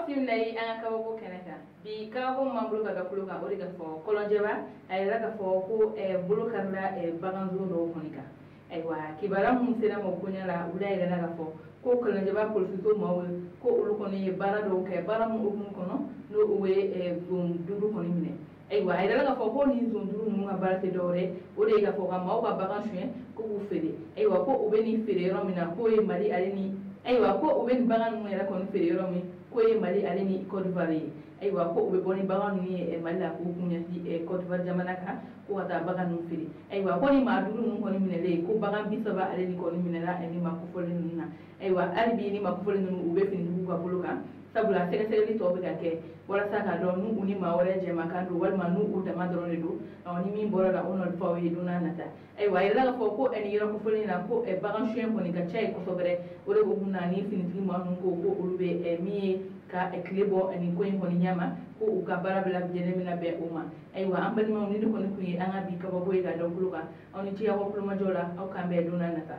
Bisimila ye an ka kabako kɛnɛ kan. Bi kabako min b'an bolo ka da tulo kan, o de ka fɔ Kɔlɔnjɛba a yɛrɛ ka fɔ ko bolo karila baganzon dɔw kɔni kan. Ayiwa, kibaruya minnu sera ma koɲɛ la, olu y'a yɛrɛ ka fɔ ko Kɔlɔnjɛba polisiso maaw ko olu kɔni ye baara dɔw kɛ, baara min hukumu kɔnɔ n'o u ye zon 5 kɔni minɛ. Ayiwa, a yɛrɛ ka fɔ ko nin zon 5 ninnu ka baara tɛ dɔwɛrɛ, o de ye ka fɔ ka maaw ka bagan suɲɛ ko k'u feere. Ayiwa, ko u bɛ nin feere yɔrɔ min na, k'o ye Mali ale ni, ayiwa, ko u bɛ nin bagan ninnu yɛrɛ kɔni feere yɔrɔ min, k'o ye Mali ale ni Côte d'Ivoire ye. Ayiwa, ko u bɛ bɔ ni bagan ninnu ye Mali la k'u kun ɲɛsin Côte d'Ivoire jamana kan ko ka taa bagan ninnu feere. Ayiwa, ko ni maa 5 ninnu kɔni minɛlen, ko bagan 30 ale ni kɔni minɛla ni maa kofɔlen ninnu na. Ayiwa, hali bi ni maa kofɔlen ninnu u bɛ finitigiw ka bolo kan, sabula sɛgɛsɛgɛli tɔ bɛ ka kɛ walasa k'a dɔn n'u u ni maa wɛrɛ jɛmakan don walima n'u u dama dɔrɔn de don. Ni min bɔra la, o nɔ fɔ aw ye don n'a nata. Ayiwa, a yirala k'a fɔ ko nin yɔrɔ kofɔlen na, ko bagan suɲɛ kɔni ka ca yen kosɛbɛ. O de ko na ni finitigi maa ninnu ko ko olu bɛ min ye ka tile bɔ nin ko in kɔni ɲɛma, ko u ka baara bɛɛ lajɛlen bɛna bɛn o ma. Ayiwa, an balimaw, ni ne kɔni tun ye an ka bi kabako ye ka da tulo kan. Aw ni ce aw ka kulomajɔ la, aw k'an bɛn don n'a nata.